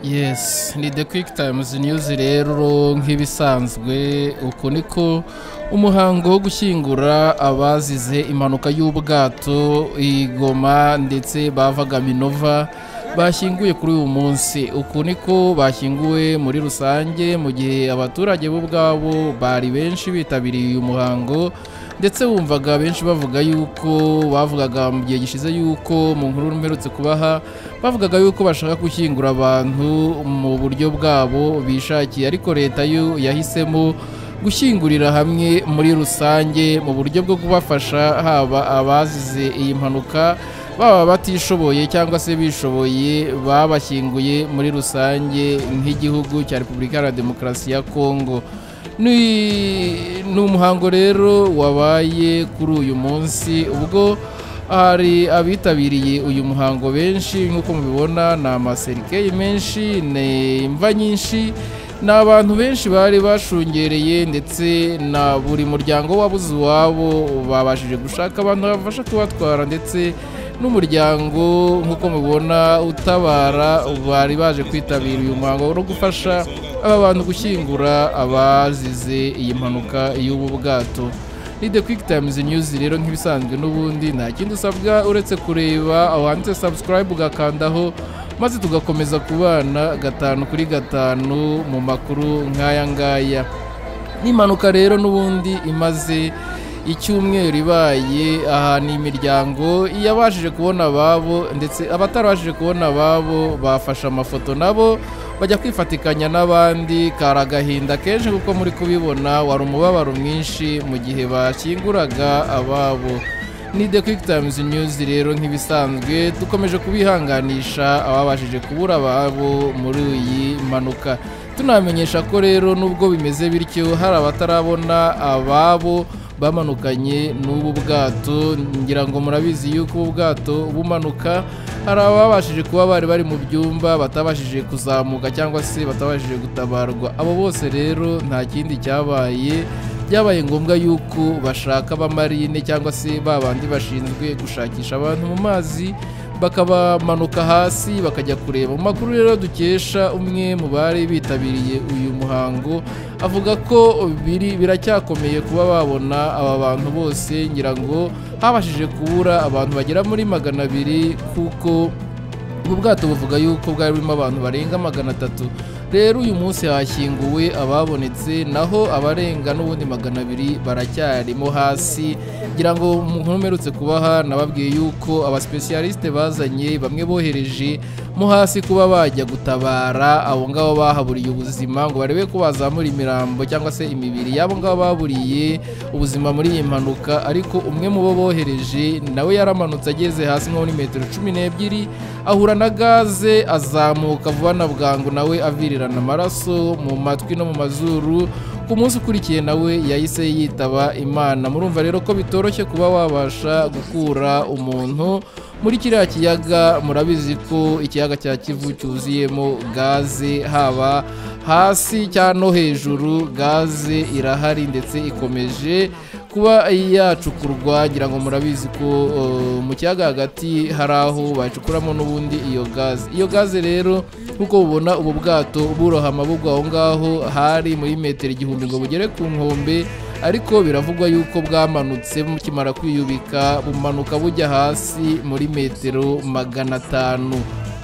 Yes, ni The Quick Times News rero nk'ibisanzwe. Uku niko umuhango wo gushyingura abazize impanuka y'ubwato i Goma ndetse bavaga Minova bashyinguye kuri uyu munsi. Uku niko bashyinguwe muri rusange, mu gihe abaturage bo ubwabo bari benshi bitabiriye uyu muhango, ndetse wumvaga benshi bavuga yuko bavugaga mu gihe gishize yuko mu nkuru mperutse kubaha bavugaga yuko bashaka gushyingura abantu mu buryo bwabo bishakiye, ariko leta yo yahisemo gushyingurira hamwe muri rusange mu buryo bwo kubafasha, haba abazize iyi mpanuka baba batishoboye cyangwa se bishoboye, babashyinguye muri rusange nk'igihugu cya Repubulika Iharanira Demokarasi ya Kongo. Ni umuhango rero wabaye kuri uyu munsi, ubwo hari abitabiriye uyu muhango benshi nk'uko mubibona, ni amaserikeyi menshi, ni imva nyinshi, ni abantu benshi bari bashungereye, ndetse na buri muryango wabuze uwabo babashije gushaka abantu babafasha kubatwara, ndetse n'umuryango nk'uko mubibona utabara bari baje kwitabira uyu muhango no gufasha aba bantu gushyingura abazize iyi mpanuka y'ubu bwato. Ni The Quick Times News rero nk'ibisanzwe, n'ubundi nta kindi usabwa uretse kureba aho handitse subscribe ugakandaho, maze tugakomeza kubana 5 kuri 5 mu makuru nk'aya ngaya. N'impanuka rero n'ubundi imaze icyumweru ibaye, aha ni imiryango yabashije kubona ababo, ndetse abatarabashije kubona ababo bafashe amafoto nabo bajya kwifatikanya n'abandi. Kari agahinda kenshi kuko muri kubibona wari umubabaro mwinshi mu gihe bashyinguraga ababo. Ni The Quick Times News rero nk'ibisanzwe, dukomeje kubihanganisha ababashije kubura ababo muri iyi mpanuka. Tunamenyesha ko rero nubwo bimeze bityo hari abatarabona ababo bamanukanye n'ubu bwato. Ngira ngo murabizi yuko ubu bwato bumanuka hari ababashije kuba bari bari mu byumba batabashije kuzamuka cyangwa se batabashije gutabarwa. Abo bose rero nta kindi cyabaye, byabaye ngombwa yuko bashaka abamarine cyangwa se babandi bashinzwe gushakisha abantu mu mazi, bakabamanuka hasi bakajya kureba. Mu makuru rero dukesha umwe mu bari bitabiriye uyu muhango avuga ko biracyakomeye kuba babona aba bantu bose. Ngira ngo habashije kubura abantu bagera muri 200, kuko ubu bwato buvuga yuko bwari burimo abantu barenga 300. Rero uyu munsi hashyinguwe ababonetse, naho abarenga n'ubundi 200 baracyarimo hasi. Ngira ngo mu nkuru mperutse kubaha nababwiye yuko abasipesiyalisite bazanye bamwe bohereje mo hasi kuba bajya gutabara abo ngabo bahaburiye ubuzima, ngo barebe ko bazamura imirambo cyangwa se imibiri y'abo ngabo baburiye ubuzima muri iyi mpanuka. Ariko umwe mu bo bohereje nawe yaramanutse ageze hasi nko muri metero 12 ahura na gaze, azamuka vuba na bwangu nawe avirirana amaraso mu matwi no mu mazuru. Ku munsi ukurikiye nawe yahise yitaba Imana. Murumva rero ko bitoroshye kuba wabasha gukura umuntu muri kiriya kiyaga. Murabizi ko ikiyaga cya Kivu cyuzuyemo gaze, haba hasi cyangwa no hejuru gaze irahari ndetse ikomeje kuba yacukurwa. Ngira ngo murabizi ko mu kiyaga hagati hari aho bacukuramo n'ubundi iyo gaze. Iyo gaze rero nkuko ubona ubu bwato burohama bugwa aho ngaho hari muri metero 1000 ngo bugere ku nkombe, ariko biravugwa yuko bwamanutse bukimara kwiyubika bumanuka bujya hasi muri metero 500.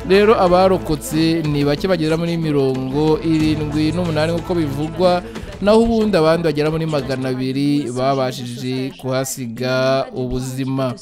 Rero abarokotse ni bake bagera muri 78 nkuko bivugwa, naho ubundi abandi bagera muri 200 babashije kuhasiga ubuzima.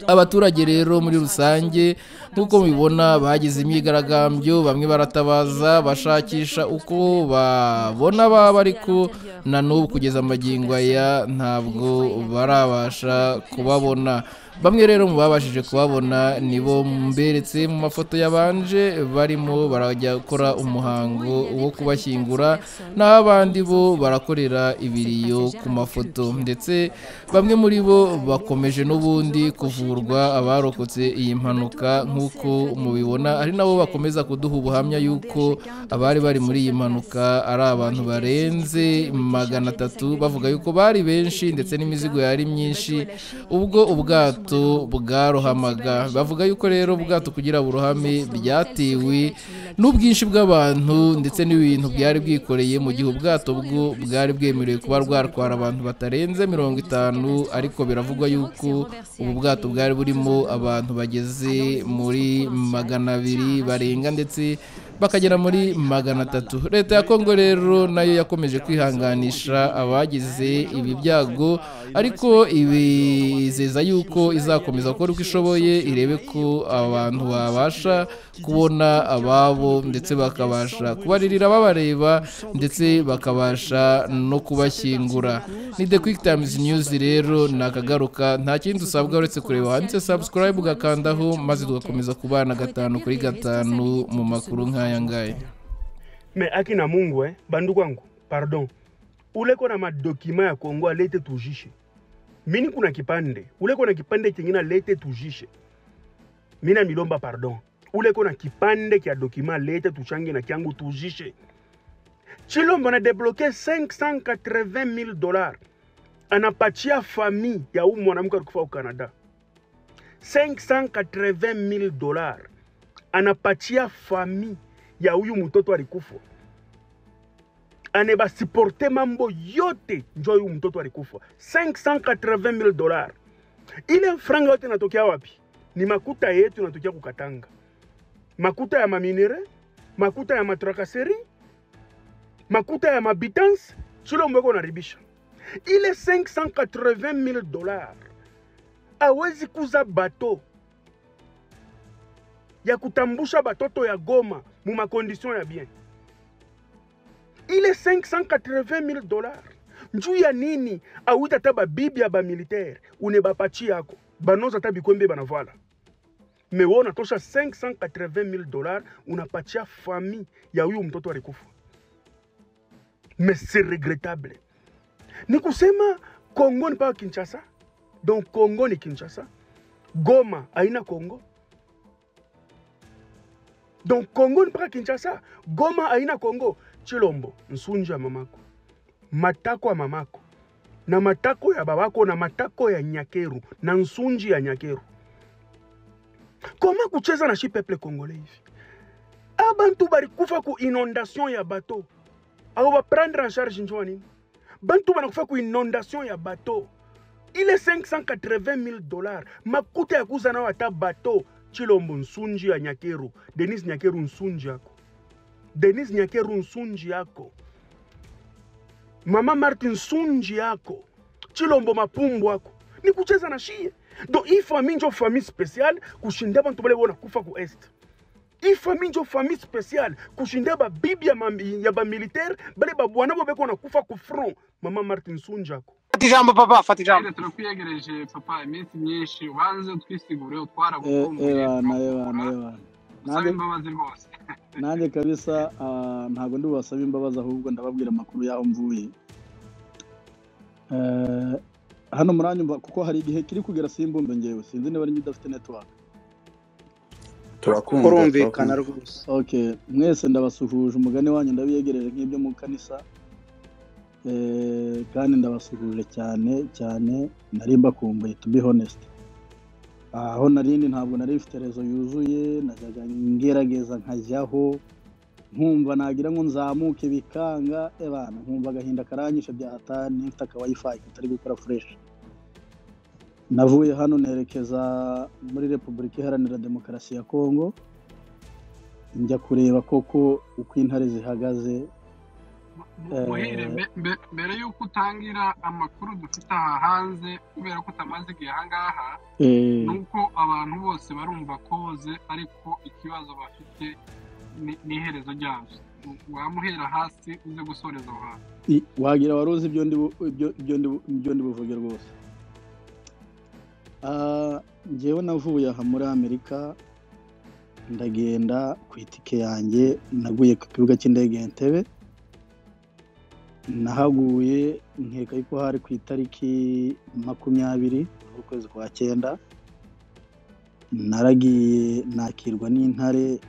Abaturage rero muri rusange nkuko mubibona bagize imyigaragambyo, bamwe baratabaza bashakisha uko babona baba, ariko na n'ubu kugeza amagingo aya ntabwo barabasha kubabona. Bamwe rero mu babashije kubabona nibo mberetse mu mafoto yabanje barimo barajya gukora umuhango wo kubashyingura, naho abandi bo barakorera ibiriyo ku mafoto, ndetse bamwe muri bo bakomeje n'ubundi kuvurwa abarokotse iyi mpanuka nk'uko mubibona. Ari nabo bakomeza kuduha ubuhamya yuko abari bari muri iyi mpanuka ari abantu barenze 300, bavuga yuko bari benshi ndetse n'imizigo yari myinshi ubwo ubwato ubwato bwarohamaga. Bavuga yuko rero ubwato kugira burohame byatewe n'ubwinshi bw'abantu ndetse n'ibintu byari bwikoreye, mu gihe ubwato bwo bwari bwemerewe kuba rwatwara abantu batarenze 50, ariko biravugwa yuko ubu bwato bwari burimo abantu bageze muri 200 barenga ndetse bakagera muri 300. Leta ya Kongo rero nayo yakomeje kwihanganisha abagize ibi byago, ariko ibizeza yuko izakomeza gukora uko ishoboye irebe ko abantu babasha kubona ababo ndetse bakabasha kubaririra babareba ndetse bakabasha no kubashyingura. Ni The Quick Times News rero nakagaruka, nta kindi usabwa uretse kureba handitse subscribe ugakandaho, maze tugakomeza kubana 5 kuri 5 mu makuru nk'aya ngaya. Mais akina Mungu bandugu wangu, pardon, ule kona madokima ya Kongo alete tujishe. Mimi kuna kipande, ule kona kipande kingine alete tujishe. Mina milomba pardon. Ule kona kipande kia dokima alete tuchange na kiangu tujishe. Tshilombo na débloqué $580 000. Anapatia famille ya huyu mwanamke alikufa au Canada. $580 000. Anapatia famille ya huyu mtoto alikufa. Aneba supporter mambo yote njo huyu mtoto alikufa. $580 000. Ile franga yote inatokea wapi? Ni makuta yetu inatokea kukatanga. Makuta ya maminere, makuta ya matrakaseri, makuta ya mabitance, Tshilombo eko naribisha. Ile $580 000 awezi kuza bateau ya kutambusha batoto ya Goma mu ma condition ya bien. Ile $580 000 njuu ya nini awita ta ba bibi ya ba militaire une ba pachi yako banoza ta bikwembe banavala. Mais wewe unatosha $580 000 unapatia famille ya huyu mtoto alikufa. Mais c'est regrettable. Ni kusema Kongo ni pa Kinshasa. Donc Kongo ni Kinshasa. Goma haina Kongo. Donc Kongo ni pa Kinshasa. Goma haina Kongo. Tshilombo, nsunja mamako. Matako ya mamako. Na matako ya babako na matako ya Nyakeru na nsunji ya Nyakeru. Koma kucheza na shi peuple congolais hivi? Abantu barikufa ku inondation ya bateau. Au va prendre en charge njoo nini? Bantu banakufa ku inondation ya bateau. Ile $580 000 makuta ya kuza nao ata bateau. Tshilombo nsunji ya Nyakeru, Denise Nyakeru nsunji yako. Denise Nyakeru nsunji yako. Mama Martin nsunji yako. Tshilombo mapumbu yako. Ni kucheza na shie. Donc hii famille njo famille spéciale kushinda bantu bale bona kufa ku est. Hii famille njo famille spéciale kushinda ba bibi ya ba militaire bale ba bwana bo beko na kufa ku front. Mama Martin nsunji yako. Fata papa, fata ijambo. Turakwiyegereje papa iminsi myinshi ubanze twisigure utwaragukumbuye. Ebana. Nanjye imbabazi rwose. Nanjye kabisa ntago ndi bubasaba imbabazi ahubwo ndababwira amakuru yaho mvuye. Hano muranyumva kuko hari igihe kiri kugera simbumbe ngewe sinzi niba ari udafite network. Turakumva urumvikana rwose. Okay, mwese ndabasuhuje umugani wanyu ndabiyegereje nk'ibyo mu kanisa. Kandi ndabasuhuje cyane cyane nari mbakumbuye to be honest. Aho narindi ntabwo nari mfite rezo yuzuye, najyaga ngerageza nkajyaho nkumva nagira ngo nzamuke bikanga, ebana nkumva agahinda karanyishe bya hatani, mfite aka wifi katari gukora fresh. Navuye hano nerekeza muri Repubulika Iharanira Demokarasi ya Kongo, njya kureba koko uko intare zihagaze. Muhire, mbere yuko utangira amakuru dufite aha hanze kubera ko utamaze igihe aha ngaha, nuko abantu bose barumva koze ariko ikibazo bafite ni iherezo ryabyo. Wamuhera hasi uze gusoreza aho hantu. Wagira waruzi ibyo ndi buvuge rwose. Njyewe navuye aha muri Amerika ndagenda ku itike yanjye, naguye ku kibuga cy'indege Entebbe. Nahaguye nkeka yuko hari ku itariki 20 z'ukwezi kwa 9. Naragiye nakirwa n'intare,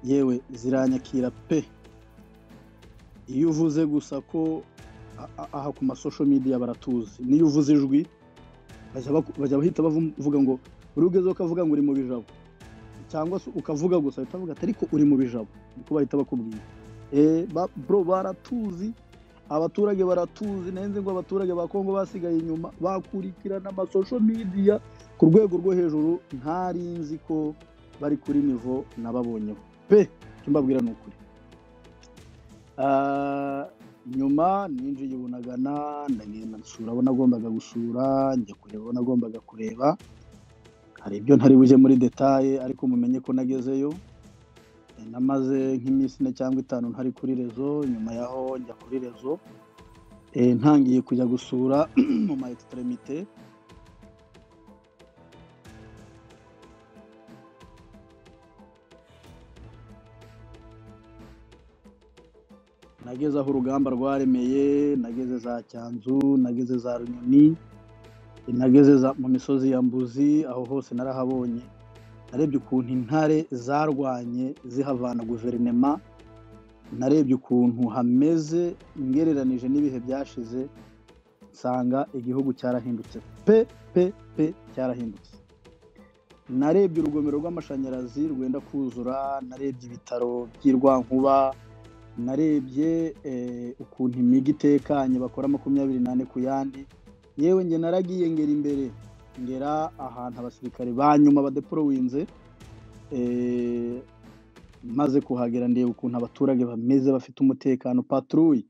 yewe ziranyakira pe. Iyo uvuze gusa ko aha ku ma social media baratuzi, niyo uvuze ijwi Bajya bahita bavuga ngo uri ugezeho ukavuga ngo uri mu bijabo, cyangwa se ukavuga gusa bahita bavuga ati ariko uri mu bijabo, niko bahita bakubwira. Bro baratuzi, abaturage baratuzi, nenze ngo abaturage ba Kongo basigaye inyuma bakurikirana ama social media ku rwego rwo hejuru, ntari nzi ko bari kuri nivo nababonyeho pe, icyo mbabwira ni ukuri. Nyuma ninjiye Bunagana, ndagenda nsura abo nagombaga gusura, njya kureba abo nagombaga kureba. Hari ibyo ntari bujye muri detaye, ariko mumenye ko nagezeyo. Namaze nk'iminsi 4 cyangwa 5 ntari kuri rezo, nyuma yaho njya kuri rezo. Ntangiye kujya gusura mu ma extremité. Nageze aho urugamba rwaremeye, nageze za Cyanzu, nageze za Runyoni, nageze mu misozi ya Mbuzi, aho hose narahabonye. Narebye ukuntu intare zarwanye zihavana guverinema, narebye ukuntu hameze ngereranije n'ibihe byashize, nsanga igihugu cyarahindutse pe pe pe, cyarahindutse. Narebye urugomero rw'amashanyarazi rwenda kuzura, narebye ibitaro by'Irwankuba, narebye ukuntu imigi itekanye bakora 24 ku yandi. Yewe nge naragiye ngera imbere, ngera ahantu abasirikare ba nyuma badeporowinze. Maze kuhagera ndeba ukuntu abaturage bameze bafite umutekano. Patrouille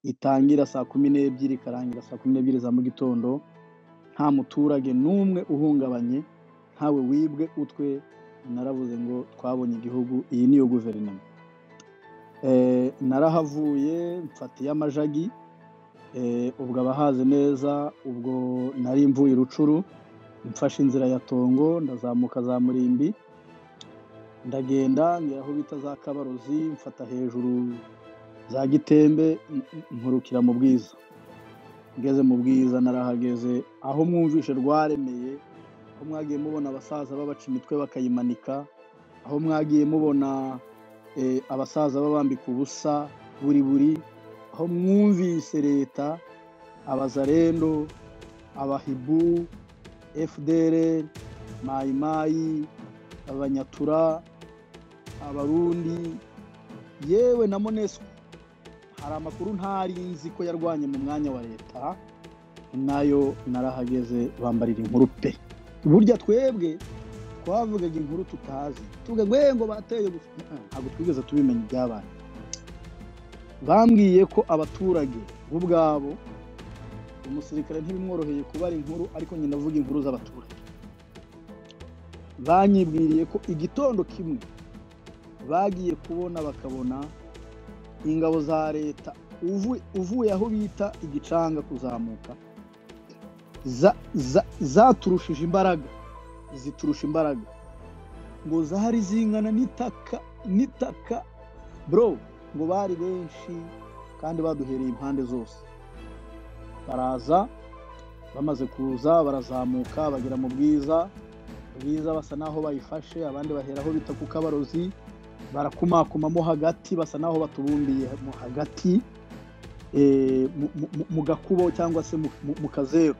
itangira saa 12 ikarangira saa 12 za mu gitondo, nta muturage n'umwe uhungabanye, ntawe wibwe utwe. Naravuze ngo twabonye igihugu, iyi niyo guverinoma. Narahavuye mfatiye amajagi, ubwo abahaze neza, ubwo nari mvuye Rucuru, mfashe inzira ya Tongo, ndazamuka za Murimbi, ndagenda ngera aho bita za Kabarozi, mfata hejuru za Gitembe, nkurukira mu Bwiza. Ngeze mu Bwiza narahageze, aho mwumvishe rwaremeye, aho mwagiye mubona abasaza babaca imitwe bakayimanika, aho mwagiye mubona abasaza babambika ubusa buri buri, aho mwumvise leta, abazarendo, abahibu, FDR, Mayimayi, abanyatura, abarundi, yewe na Monesco. Hari amakuru ntari nzi ko yarwanye mu mwanya wa leta, nayo narahageze bambarira inkuru pe. Burya twebwe twavugaga inkuru tutazi, tuvuga ngo ngo bateye gusa, ntabwo twigeze tubimenya ibyabaye. Bambwiye ko abaturage bo ubwabo, umusirikare ntibimworoheye kubara inkuru, ariko njye ndavuga inkuru z'abaturage. Banyibwiriye ko igitondo kimwe bagiye kubona bakabona ingabo za leta uvuye aho bita igicanga kuzamuka, zaturushije imbaraga, ziturusha imbaraga, ngo zari zingana n'itaka n'itaka bro, ngo bari benshi kandi baduhereye impande zose. Baraza, bamaze kuza barazamuka bagera mu Bwiza. Bwiza basa naho bayifashe, abandi bahera aho bita ku Kabarozi, barakumakumamo hagati, basa naho batubumbiye mo hagati, mu gakubo cyangwa se mu kazeru.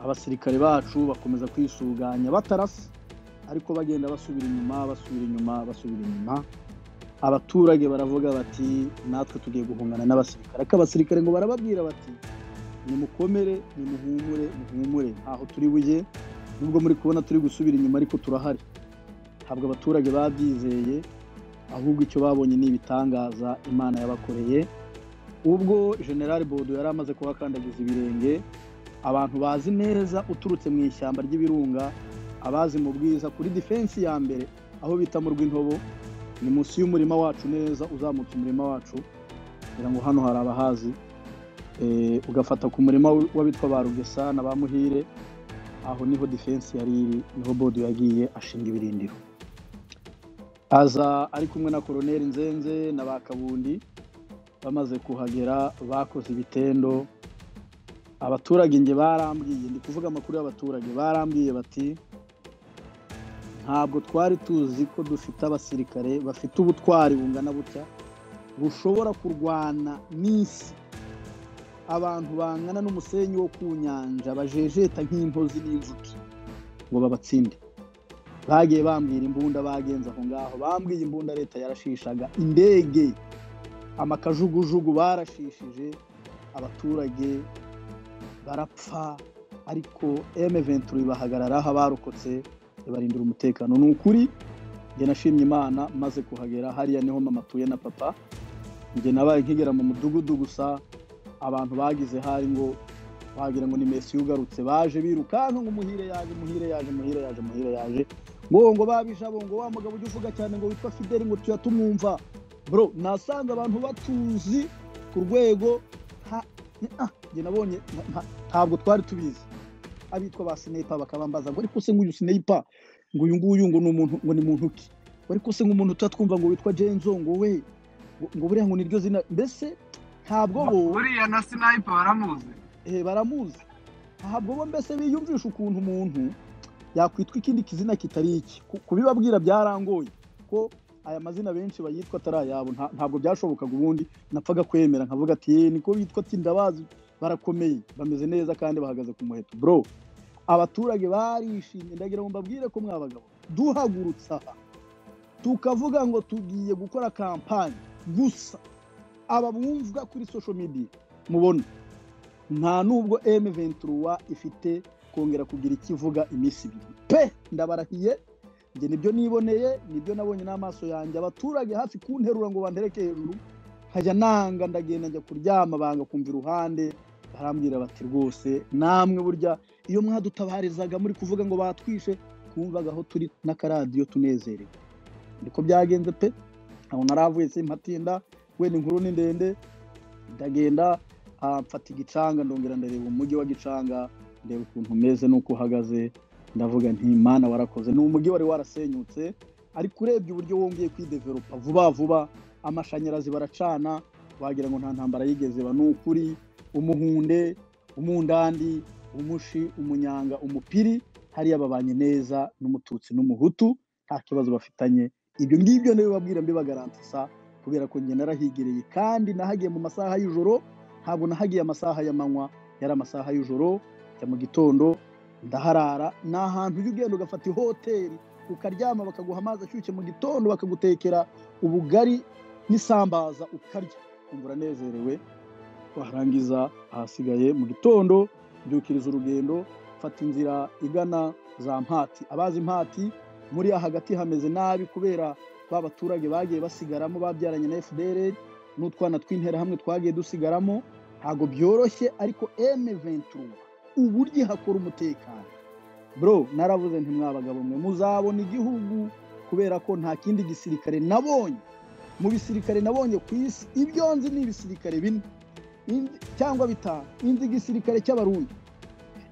Abasirikare bacu bakomeza kwisuganya batarasa, ariko bagenda basubira inyuma, basubira inyuma, basubira inyuma. Abaturage baravuga bati natwe tugiye guhungana n'abasirikare. Ariko abasirikare ngo barababwira bati nimukomere, nimuhumure, muhumure, ntaho turi bujye, nubwo muri kubona turi gusubira inyuma ariko turahari. Ntabwo abaturage babyizeye, ahubwo icyo babonye ni ibitangaza Imana yabakoreye. Ubwo General Bodo yari amaze kuhakandagiza ibirenge, abantu bazi neza uturutse mu ishyamba ry'ibirunga, abazi mu Bwiza kuri defense ya mbere aho bita mu Rwintobo, ni munsi y'umurima wacu neza, uzamutse umurima wacu, kugira ngo hano hari abahazi, ugafata ku murima w'abitwa ba Rugesa na ba Muhire, aho niho defense yari iri, niho Bodo yagiye ashinga ibirindiro. Aza ari kumwe na Colonel Nzenze na ba Kabundi. Bamaze kuhagera bakoze ibitendo. Abaturage nge barambwiye, ndi kuvuga amakuru y'abaturage, barambwiye bati ntabwo twari tuzi ko dufite abasirikare bafite ubutwari bungana butya, bushobora kurwana n'isi. abantu bangana n'umusenyi wo ku nyanja bajejeta nk'intozi n'inzuki ngo babatsinde. Bagiye bambwira imbunda bagenza aho ngaho, bambwiye imbunda leta yarashishaga, indege amakajugujugu barashishije, abaturage barapfa, ariko M23 ibahagararaho abarokotse ibarindira umutekano. Ni ukuri njye nashimye Imana maze kuhagera. Hariya niho mama atuye na papa. Njye nabaye nkigera mu mudugudu gusa, abantu bagize hari ngo wagira ngo ni Messi ugarutse, baje birukanka ngo Muhire yaje, Muhire yaje, Muhire yaje, Muhire yaje, ngo babijabo, ngo wa mugabo ujya uvuga cyane ngo witwa Fidel ngo tuya tumwumva. Bro, nasanze abantu batuzi ku rwego njye nabonye ntabwo twari tubizi. Abitwa ba Sniper bakabambaza ngo ariko se nguyu Sniper, ngo uyu nguyu ngo ni umuntu, ngo ni muntu ki, ariko se ngo umuntu tutatwumva ngo witwa Jenzo, ngo we ngo buriya ngo niryo zina. Mbese ntabwo bo buriya na Sniper baramuzi, baramuzi, ntabwo bo mbese biyumvisha ukuntu umuntu yakwitwa ikindi kizina kitari iki. Kubibabwira byarangoye ko aya mazina benshi bayitwa atari ayabo, ntabwo byashobokaga. Ubundi napfaga kwemera nkavuga ati niko bitwa, ati ndabazi barakomeye, bameze neza kandi bahagaze ku muheto. Bro, abaturage barishimye. Ndagira ngo mbabwire ko mwabagabo duhagurutsa tukavuga ngo tugiye gukora kampanye gusa, aba bumvwa kuri social media mubona nta nubwo M23 ifite kongera kugira ikivuga iminsi ibiri pe. Ndabarahiye njye nibyo niboneye, nibyo nabonye n'amaso yanjye. Abaturage hafi kunterura ngo bantereke hejuru, nkajya nanga, ndagenda njya kuryama, banga kumva iruhande, barambwira bati rwose namwe burya iyo mwadutabarizaga muri kuvuga ngo batwishe, twumvaga aho turi n'akaradiyo tunezerewe. Niko byagenze pe. Aho naravuye simpatinda, wenda inkuru ni ndende. Ndagenda mfata igicanga, ndongera ndareba umujyi wa Gicanga, ndeba ukuntu umeze n'uko uhagaze, ndavuga nti Mana warakoze. Ni umujyi wari warasenyutse, ariko urebye uburyo wongeye kwidevelopa vuba vuba, amashanyarazi baracana, wagira ngo nta ntambara yigeze ba. Ni ukuri umuhunde, umundandi, umushi, umunyanga, umupiri, hariya babanye neza n'umututsi n'umuhutu, nta kibazo bafitanye. Ibyo ngibyo ndabibabwira mbibagarantisa, kubera ko njye narahigereye kandi nahagiye mu masaha y'ijoro, ntabwo nahagiye amasaha y'amanywa, yari amasaha y'ijoro ya mu gitondo. Ndaharara. Ni ahantu ujya ugenda ugafata ihoteli ukaryama, bakaguha amazi ashyushye mu gitondo, bakagutekera ubugari n'isambaza ukarya, ukumva uranezerewe. Warangiza ahasigaye mu gitondo mbyukiriza urugendo, mfata inzira igana za Mpati. Abazi Mpati muri hagati hameze nabi kubera ba baturage bagiye basigaramo babyaranye na FDLR n'utwana tw'interahamwe twagiye dusigaramo, ntago byoroshye. Ariko M23 uburyo hakora umutekano, bro, naravuze nti mwabagabo mwe muzabona igihugu, kubera ko nta kindi gisirikare nabonye mu bisirikare nabonye ku isi. Ibyo nzi ni ibisirikare bine cyangwa bitanu. Inzi igisirikare cy'Abarundi,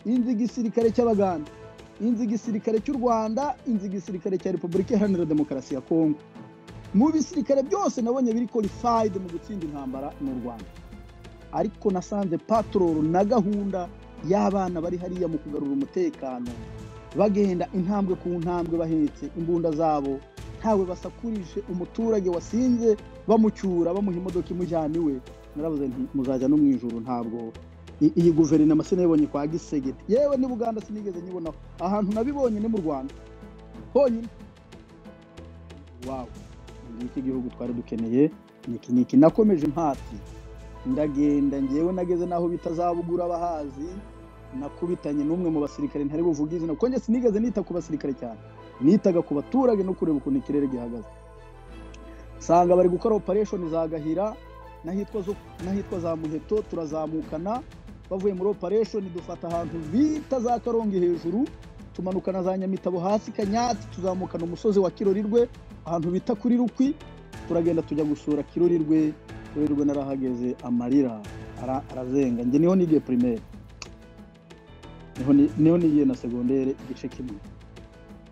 inzi igisirikare cy'Abaganda, inzi igisirikare cy'u Rwanda, inzi igisirikare cya Repubulika Iharanira Demokarasi ya Kongo. Mu bisirikare byose nabonye biri qualified mu gutsinda intambara mu Rwanda. Ariko nasanze patrol na gahunda y'abana bari hariya mu kugarura umutekano, bagenda intambwe ku ntambwe bahetse imbunda zabo, ntawe basakurije umuturage wasinze bamucyura bamuha imodoka imujyana iwe. Naravuze nti muzajya no mu ijuru. Ntabwo iyi guverinoma sinabibonye kwa Gisegeti, yewe ni Buganda sinigeze nyibonaho. Ahantu nabibonye ni mu Rwanda honyine. Wow, ngiki gihugu twari dukeneye niki niki. Nakomeje Mpati ndagenda, ngewe nageze naho bitazabugura abahazi, nakubitanye n'umwe mu basirikare ntari buvuge izina, kuko njye sinigeze nita ku basirikare cyane, nitaga ku baturage no kureba ukuntu ikirere gihagaze. Sanga bari gukora operation za Gahira n'ahitwa za Muheto, turazamukana bavuye muri operation dufata ahantu bita za Karongi hejuru, tumanukana za Nyamitabo hasi Kanyati, tuzamukana umusozi wa Kirorirwe ahantu bita kuri Rukwi, turagenda tujya gusura Kirorirwe. Kirorirwe narahageze amarira arazenga. Njye niho nigiye primaire, niho nigiye na secondaire igice kimwe.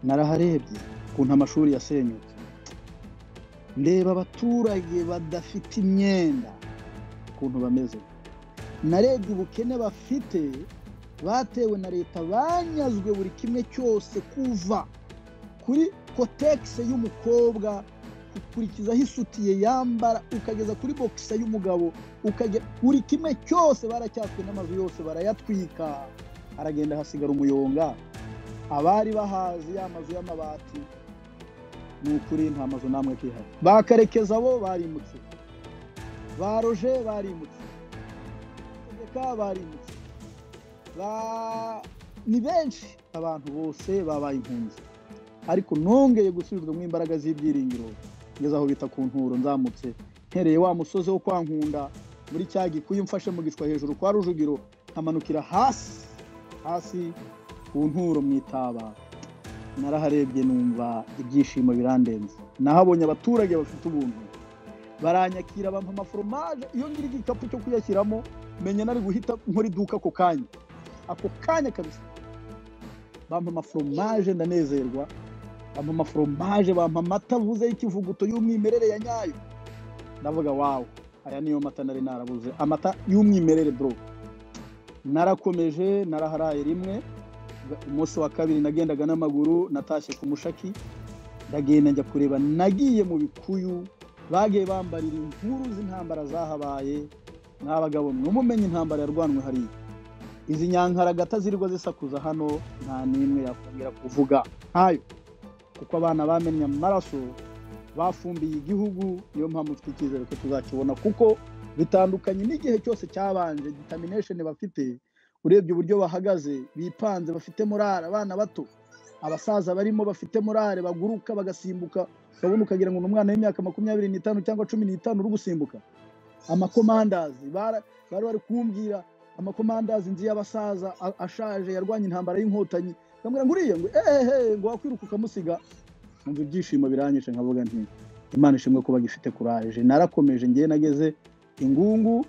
Naraharebye ukuntu amashuri yasenyutse, ndeba abaturage badafite imyenda ukuntu bameze, narebye ubukene bafite batewe na leta, banyazwe buri kimwe cyose, kuva kuri kotegisi y'umukobwa ukurikizaho isutiye yambara, ukageza kuri boxer y'umugabo, ukagera buri kimwe cyose baracyatswe n'amazu yose barayatwika, aragenda hasigara umuyonga. Abari bahazi ya mazu y'amabati, ni ukuri nta mazu namwe akihari. Bakarekeza bo barimutse, baroje barimutse, tegeka barimutse, ni benshi, abantu bose babaye impunzi. Ariko nongeye gusubizwamo imbaraga z'ibyiringiro ngeze aho bita ku Nturo, nzamutse ntereye wa musozi wo kwa Nkunda muri cya gikuyu, mfashe mu gishwa hejuru kwa Rujugiro, nkamanukira hasi hasi ku Nturo mu Itaba. Naraharebye numva ibyishimo birandenze. Nahabonye abaturage bafite ubuntu, baranyakira bampa amaforomaje. Iyo ngira igikapu cyo kuyashyiramo menya nari guhita nkora iduka ako kanya, ako kanya kabisa. Bampa amaforomaje ndanezerwa, bampa amaforomaje, bampa amata avuze y'ikivuguto y'umwimerere ya nyayo. Ndavuga wawu, aya niyo mata nari narabuze, amata y'umwimerere bro. Narakomeje, naraharaye rimwe. Umunsi wa kabiri nagendaga n'amaguru, natashye ku Mushaki, ndagenda njya kureba. Nagiye mu bikuyu, bagiye bambarira inkuru z'intambara zahabaye. Mwabagabo mwumumenye intambara yarwanwe hariya. Izi nyankaragata zirirwa zisakuza hano nta n'imwe yakongera kuvuga ntayo, kuko abana bamennye amaraso bafumbiye igihugu. Niyo mpamvu mfite icyizere ko tuzakibona, kuko bitandukanye n'igihe cyose cyabanje. Determination bafite, urebye uburyo bahagaze bipanze, bafite morale, abana bato, abasaza barimo bafite morale, baguruka bagasimbuka, ukabona ukagira ngo ni umwana w'imyaka 25 cyangwa 15 uri gusimbuka. Amakomandazi bari bari kumbwira, amakomandazi nzi y'abasaza ashaje yarwanye intambara y'inkotanyi, bambwira ngo uriya ngo ehehe ngo wakwiruka ukamusiga. Numva ibyishimo biranyishe, nkavuga nti Imana ishimwe kuba gifite courage. Narakomeje ngiye, nageze Ingungu,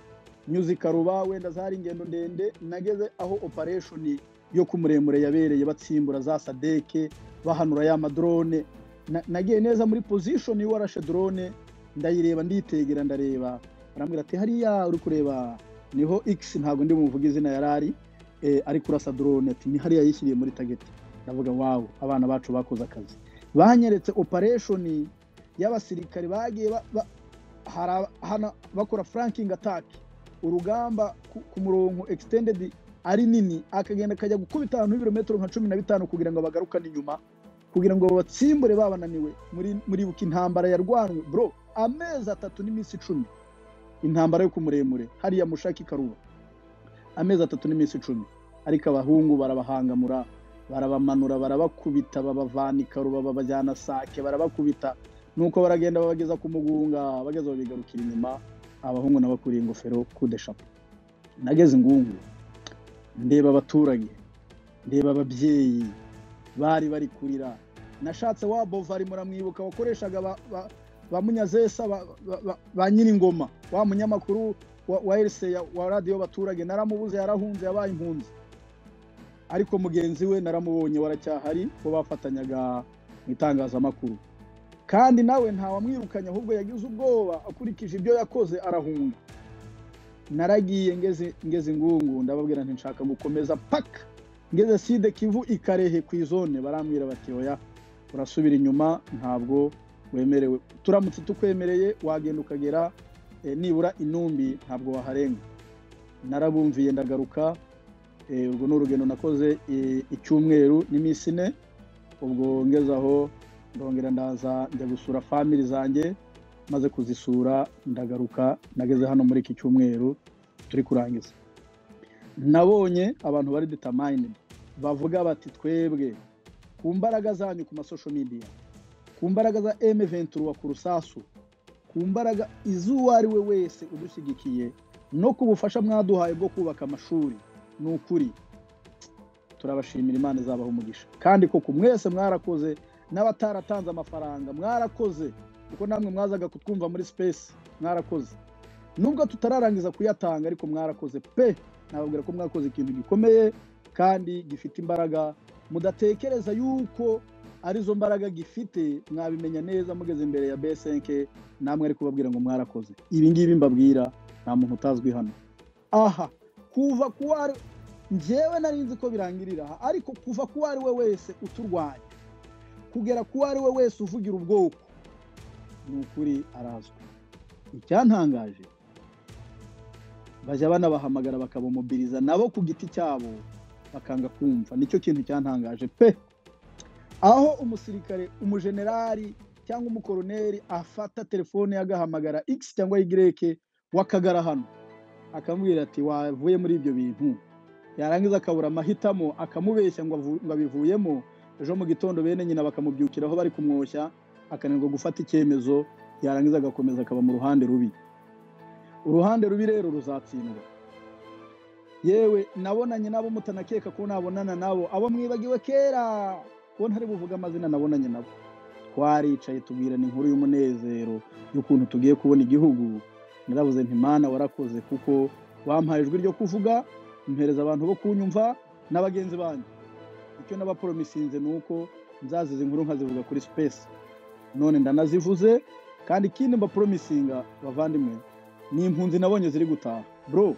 nyuze Karuba, wenda zari ingendo ndende. Nageze aho operation yo kumuremure yabereye, batsimbura za Sadeke, bahanura ya madrone. Nagiye neza muri position y'uwarashe drone, ndayireba nditegera, ndareba. Barambwira ati hariya uri kureba niho X, ntabwo ndi bumuvuge izina yarari, ari kurasa drone, ati ni hariya yishyiriye muri target. Ndavuga wow, abana bacu bakoze akazi. Banyeretse operation y'abasirikare bagiye bakora flanking attack, urugamba ku murongo extended ari nini, akagenda akajya gukubita ahantu ibirometero nka 15 kugira ngo bagarukane inyuma, kugira ngo babatsimbure babananiwe. Muri buka intambara yarwanwe bro, amezi 3 n'iminsi 10, intambara yo kumuremure hariya Mushaki Karuba, amezi 3 n'iminsi 10. Ariko abahungu barabahangamura, barabamanura, barabakubita, babavana Karuba, babajyana Sake, barabakubita. Nuko baragenda babageza ku Mugunga, bageze babigarukira inyuma, abahungu nabakuriye ingofero kudeshapo. Nageze Ngungu, ndeba abaturage, ndeba ababyeyi bari bari kurira. Nashatse wa Bovari, muramwibuka, wakoreshaga ba Munyazesa, ba Nyiringoma, wa munyamakuru wa RC wa radio baturage, naramubuze, yarahunze, yabaye impunzi. Ariko mugenzi we naramubonye, waracyahari, bo bafatanyaga mu itangazamakuru. Kandi nawe ntawamwirukanye, ahubwo yagize ubwoba akurikije ibyo yakoze arahunga. Naragiye ngeze Ngungu, ndababwira nti nshaka gukomeza paka ngeze Side Kivu Ikarehe ku izone. Barambwira bati oya, urasubira inyuma, ntabwo wemerewe, turamutse tukwemereye wagenda ukagera nibura Inumbi, ntabwo waharenga. Narabumviye ndagaruka. Ubwo ni urugendo nakoze icyumweru n'iminsi 4. Ubwo ngeze aho ndongera ndaza njya gusura family zanjye, maze kuzisura ndagaruka. Nageze hano muri iki cyumweru turi kurangiza. Nabonye abantu bari determined, bavuga bati twebwe ku mbaraga zanyu ku ma social media, ku mbaraga za M23 ku rusasu, ku mbaraga izuwa ari we wese udushyigikiye, no ku bufasha mwaduhaye bwo kubaka amashuri, ni ukuri turabashimira, Imana izabaha umugisha. Kandi koko mwese mwarakoze, n'abataratanze amafaranga mwarakoze, kuko namwe mwazaga kutwumva muri space, mwarakoze. Nubwo tutararangiza kuyatanga, ariko mwarakoze pe. Nababwira ko mwakoze ikintu gikomeye kandi gifite imbaraga mudatekereza yuko arizo mbaraga gifite. Mwabimenya neza mugeze imbere ya B5, namwe ari kubabwira ngo mwarakoze. Ibi ngibi mbabwira nta muntu utazwi hano aha. Kuva kuwa njyewe nari nzi ko birangirira aha, ariko kuva kuwa ari we wese uturwanya, kugera kuwa ari we wese uvugira ubwoko, Ni ukuri arazwi. Icyantangaje, bajya banabahamagara bakabamobiriza nabo ku giti cyabo bakanga kumva. Nicyo kintu cyantangaje pe. Aho umusirikare, umujenerali cyangwa umukoroneri afata telefone agahamagara X cyangwa Y wakagara hano, akamubwira ati wavuye muri ibyo bintu, yarangiza akabura amahitamo akamubeshya ngo abivuyemo. Ejo mu gitondo bene nyina bakamubyukiraho bari kumwoshya, akananirwa gufata icyemezo, yarangiza agakomeza akaba mu ruhande rubi. Uruhande rubi rero ruzatsindwa. Yewe nabonanye nabo mutanakeka ko nabonana nabo, abo mwibagiwe kera ko ntari buvuga amazina, nabonanye nabo. Twaricaye tubwirana inkuru y'umunezero y'ukuntu tugiye kubona igihugu. Naravuze nti Mana warakoze, kuko wampaye ijwi ryo kuvuga, mpereza abantu bo kunyumva n'abagenzi banjye. Icyo nabapromisinze nuko nzaziza inkuru nkazivuga kuri space, none ndanazivuze. Kandi ikindi mbapromisinga bavandimwe, ni impunzi nabonye ziri gutaha. Bro,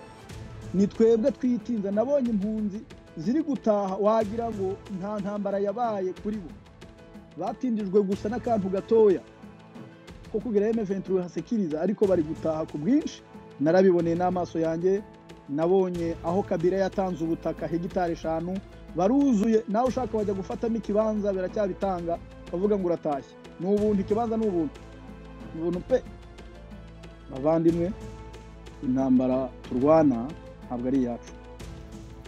ni twebwe twitinza. Nabonye impunzi ziri gutaha wagira ngo nta ntambara yabaye kuri bo, batindijwe gusa n'akantu gatoya ko kugira M23 hasekiriza, ariko bari gutaha ku bwinshi. Narabiboneye n'amaso yanjye. Nabonye aho Kabila yatanze ubutaka hegitari 5 baruzuye, nawe ushaka wajya gufatamo ikibanza biracyabitanga, bavuga ngo uratashye. Ni ubuntu, ikibanza ni ubuntu, ni ubuntu pe. Bavandimwe, intambara turwana ntabwo ari iyacu.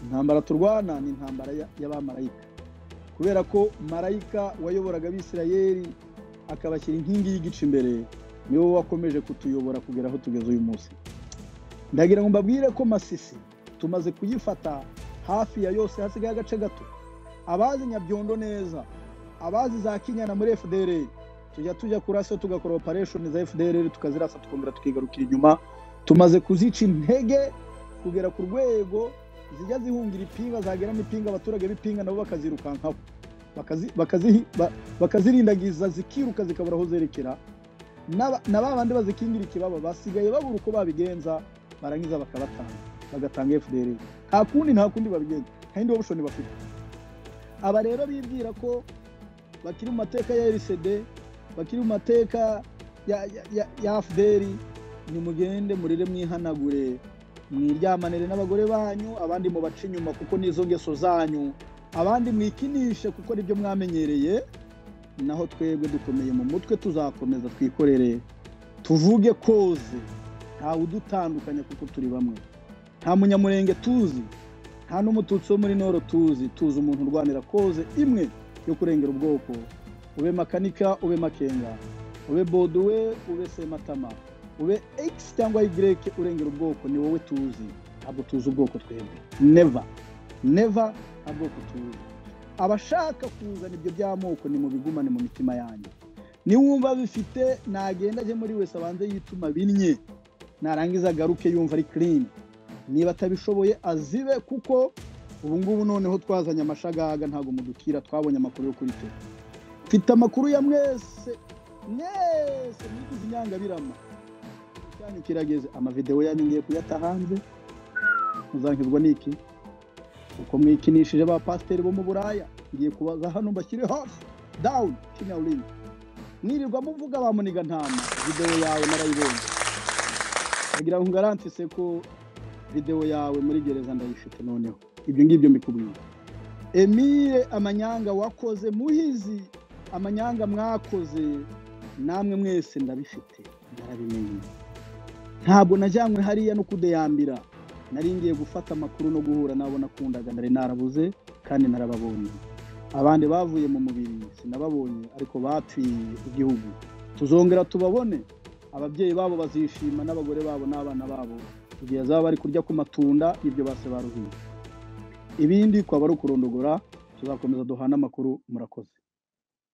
Intambara turwana ni intambara y'abamarayika, kubera ko marayika wayoboraga Abisirayeli akabashyira inkingi y'igice imbere, niwe wakomeje kutuyobora kugera aho tugeze uyu munsi. Ndagira ngo mbabwire ko Masisi tumaze kuyifata hafi ya yose, hasigaye agace gato. Abazi Nyabyondo neza, abazi za Kinyana muri FDLR, tujya kurasa tugakora operation za FDLR tukazirasa tukongera tukigarukira inyuma. Tumaze kuzica intege kugera ku rwego zijya zihungira ipinga, zagera n'ipinga abaturage b'ipinga nabo bakazirukankaho, bakazirindagiza zikiruka zikabura aho zerekera. Na babandi bazikingira ikibaba basigaye babura uko babigenza, barangiza bakabatanga, bagatanga FDLR. Nta kundi babigenza, nta yindi option bafite. Aba rero bibwira ko bakiri mu mateka ya RCD, bakiri mu mateka ya FDL, nimugende murire mwihanagure, mwiryamanire n'abagore banyu, abandi mubace inyuma kuko nizo ngeso zanyu, abandi mwikinishe kuko nibyo mwamenyereye. Naho twebwe dukomeye mu mutwe, tuzakomeza twikorere, tuvuge koze, ntawe udutandukanya kuko turi bamwe. Nta munyamurenge tuzi, nta n'umututsi wo muri Noro tuzi, tuzi umuntu urwanira koze imwe yo kurengera ubwoko. Ube Makanika, ube Makenga, ube Boduwe, ube Sematama, ube X cyangwa Y, urengera ubwoko ni wowe tuzi. Ntabwo tuzi ubwoko twebwe, never never, ntabwo tuzi. Abashaka kuzana ibyo by'amoko ni mubigumane mu mitima yanyu. Niwumva bifite nagenda aje muri wese abanze yituma binnye, narangiza agaruke yumva ari clean. Niba atabishoboye azibe, kuko ubu ngubu noneho twazanye amashagaga, ntago mudukira. Twabonye amakuru yo kuri twe, mfite amakuru ya mwese mwese mwigize inyangabirama. Cyanyu kirageze, amavideo yanyu ngiye kuyata hanze. Muzankizwa niki? Uko mwikinishije ba pasiteri bo mu Buraya, ngiye kubaza hano mbashyire hasi down kinyawulingi. Nirirwa muvuga ba muniga ntama, video yawe narayibonye. Ndagira ngo ngarantise ko video yawe muri gereza ndayifite noneho. Ibyo ngibyo mbikubwiye. Emile, amanyanga wakoze Muhizi, amanyanga mwakoze namwe mwese ndabifite, narabimenye. Ntabwo najyanywe hariya no kudeyambira, nari ngiye gufata amakuru no guhura nabo nakundaga, nari narabuze kandi narababonye. Abandi bavuye mu mubiri sinababonye, ariko bapfiye igihugu. Tuzongera tubabone, ababyeyi babo bazishima n'abagore babo n'abana babo, igihe bazaba bari kurya ku matunda ibyo base baruhiye. Ibindi kwaba ari ukurondogora, tuzakomeza duhana amakuru. Murakoze.